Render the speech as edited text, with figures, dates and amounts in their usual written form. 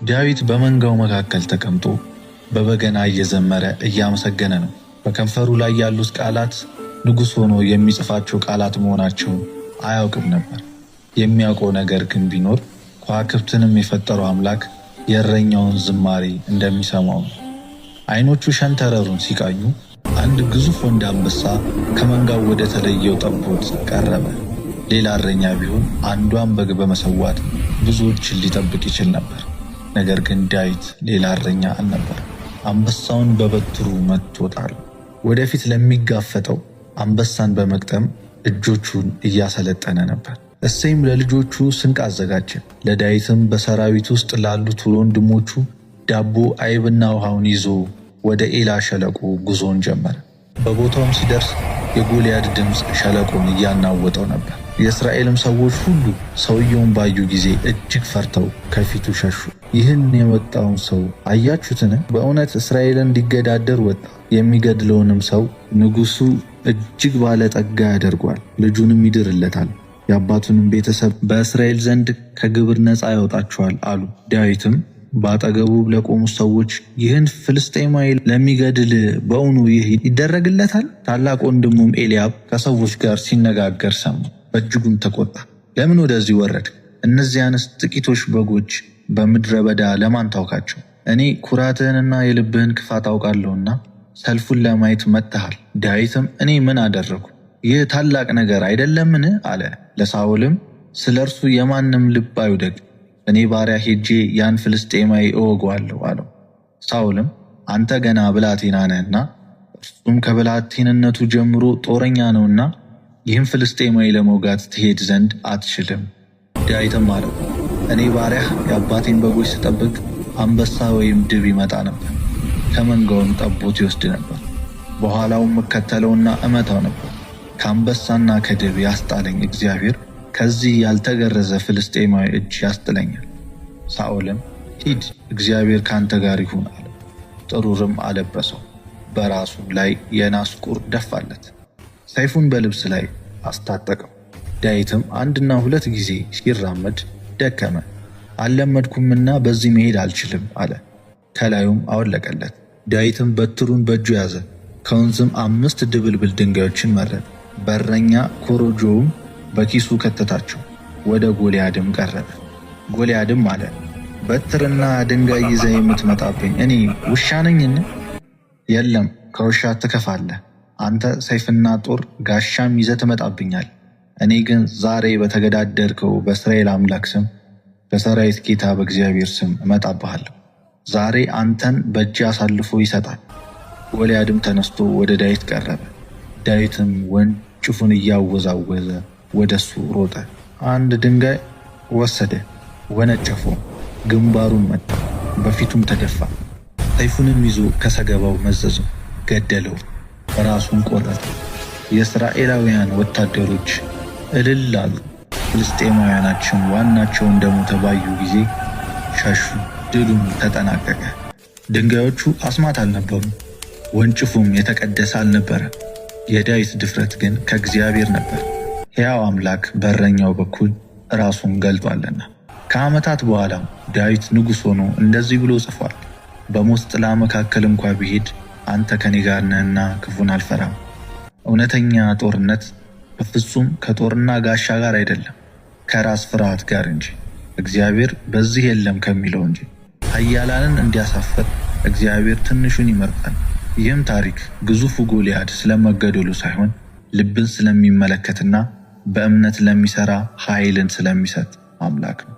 ዳዊት በመንጋው መካከል ተቀምጦ በበገና እየዘመረ እያመሰገነ ነው። በከንፈሩ ላይ ያሉት ቃላት ንጉሥ ሆኖ የሚጽፋቸው ቃላት መሆናቸውን አያውቅም ነበር። የሚያውቀው ነገር ግን ቢኖር ከዋክብትንም የፈጠረው አምላክ የእረኛውን ዝማሬ እንደሚሰማው ነው። ዓይኖቹ ሸንተረሩን ሲቃኙ አንድ ግዙፍ ወንድ አንበሳ ከመንጋው ወደ ተለየው ጠቦት ቀረበ። ሌላ እረኛ ቢሆን አንዷን በግ በመሰዋት ብዙዎችን ሊጠብቅ ይችል ነበር። ነገር ግን ዳዊት ሌላ እረኛ አልነበር። አንበሳውን በበትሩ መትቶ ጣለው። ወደፊት ለሚጋፈጠው አንበሳን በመቅጠም እጆቹን እያሰለጠነ ነበር። እሴይም ለልጆቹ ስንቅ አዘጋጀ። ለዳዊትም በሰራዊት ውስጥ ላሉት ወንድሞቹ ዳቦ፣ አይብና ውሃውን ይዞ ወደ ኤላ ሸለቆ ጉዞን ጀመረ። በቦታውም ሲደርስ የጎልያድ ድምፅ ሸለቆን እያናወጠው ነበር። የእስራኤልም ሰዎች ሁሉ ሰውየውን ባዩ ጊዜ እጅግ ፈርተው ከፊቱ ሸሹ። ይህን የመጣውን ሰው አያችሁትን? በእውነት እስራኤልን እንዲገዳደር ወጣ። የሚገድለውንም ሰው ንጉሡ እጅግ ባለጠጋ ያደርጓል፣ ልጁንም ይድርለታል፣ የአባቱንም ቤተሰብ በእስራኤል ዘንድ ከግብር ነፃ ያወጣቸዋል አሉ። ዳዊትም በአጠገቡ ለቆሙ ሰዎች ይህን ፍልስጤማዊ ለሚገድል በእውኑ ይህ ይደረግለታል? ታላቅ ወንድሙም ኤልያብ ከሰዎች ጋር ሲነጋገር ሰማ፣ በእጅጉም ተቆጣ። ለምን ወደዚህ ወረድ? እነዚያንስ ጥቂቶች በጎች በምድረ በዳ ለማን ታውካቸው? እኔ ኩራትህንና የልብህን ክፋት አውቃለሁና ሰልፉን ለማየት መጥተሃል። ዳዊትም እኔ ምን አደረግኩ? ይህ ታላቅ ነገር አይደለምን? አለ። ለሳውልም ስለ እርሱ የማንም ልብ አይውደቅ፣ እኔ ባሪያ ሄጄ ያን ፍልስጤማዊ እወገዋለሁ አለው። ሳውልም አንተ ገና ብላቴና ነህና እርሱም ከብላቴንነቱ ጀምሮ ጦረኛ ነውና ይህም ፍልስጤማዊ ለመውጋት ትሄድ ዘንድ አትችልም። ዳዊትም አለው፣ እኔ ባሪያህ የአባቴን በጎች ስጠብቅ አንበሳ ወይም ድብ ይመጣ ነበር፣ ከመንጋውም ጠቦት ይወስድ ነበር። በኋላውም እከተለውና እመታው ነበር። ከአንበሳና ከድብ ያስጣለኝ እግዚአብሔር ከዚህ ያልተገረዘ ፍልስጤማዊ እጅ ያስጥለኛል። ሳኦልም ሂድ፣ እግዚአብሔር ካንተ ጋር ይሁን አለው። ጥሩርም አለበሰው፣ በራሱም ላይ የናስ ቁር ደፋለት፣ ሰይፉን በልብስ ላይ አስታጠቀው። ዳዊትም አንድና ሁለት ጊዜ ሲራመድ ደከመ። አልለመድኩምና በዚህ መሄድ አልችልም አለ። ከላዩም አወለቀለት። ዳዊትም በትሩን በእጁ ያዘ፣ ከወንዝም 5 ድብልብል ድንጋዮችን መረጠ። በረኛ ኮረጆውም በኪሱ ከተታቸው። ወደ ጎልያድም ቀረበ። ጎልያድም አለ፣ በትርና ድንጋይ ይዘህ የምትመጣብኝ እኔ ውሻ ነኝን? የለም፣ ከውሻ ትከፋለህ። አንተ ሰይፍና ጦር ጋሻም ይዘህ ትመጣብኛል። እኔ ግን ዛሬ በተገዳደርከው በእስራኤል አምላክ ስም በሰራዊት ጌታ በእግዚአብሔር ስም እመጣብሃለሁ። ዛሬ አንተን በእጅ አሳልፎ ይሰጣል። ጎልያድም ተነስቶ ወደ ዳዊት ቀረበ። ዳዊትም ወንጭፉን እያወዛወዘ ወደሱ ሮጠ። አንድ ድንጋይ ወሰደ፣ ወነጨፈው፣ ግንባሩን መታ፣ በፊቱም ተደፋ። ሰይፉንም ይዞ ከሰገባው መዘዘው፣ ገደለው፣ ራሱን ቆረጠ። የእስራኤላውያን ወታደሮች እልል አሉ። ፍልስጤማውያናችን ዋናቸው እንደሞተ ባዩ ጊዜ ሸሹ። ድሉም ተጠናቀቀ። ድንጋዮቹ አስማት አልነበሩም፣ ወንጭፉም የተቀደሰ አልነበረ። የዳዊት ድፍረት ግን ከእግዚአብሔር ነበር። ሕያው አምላክ በእረኛው በኩል ራሱን ገልጧልና። ከዓመታት በኋላም ዳዊት ንጉሥ ሆኖ እንደዚህ ብሎ ጽፏል። በሞት ጥላ መካከል እንኳ ብሄድ አንተ ከኔ ጋር ነህና ክፉን አልፈራም። እውነተኛ ጦርነት በፍጹም ከጦርና ጋሻ ጋር አይደለም፣ ከራስ ፍርሃት ጋር እንጂ፣ እግዚአብሔር በዚህ የለም ከሚለው እንጂ። ኃያላንን እንዲያሳፍር እግዚአብሔር ትንሹን ይመርጣል። ይህም ታሪክ ግዙፉ ጎልያድ ስለመገደሉ ሳይሆን ልብን ስለሚመለከትና በእምነት ለሚሰራ ኃይልን ስለሚሰጥ አምላክ ነው።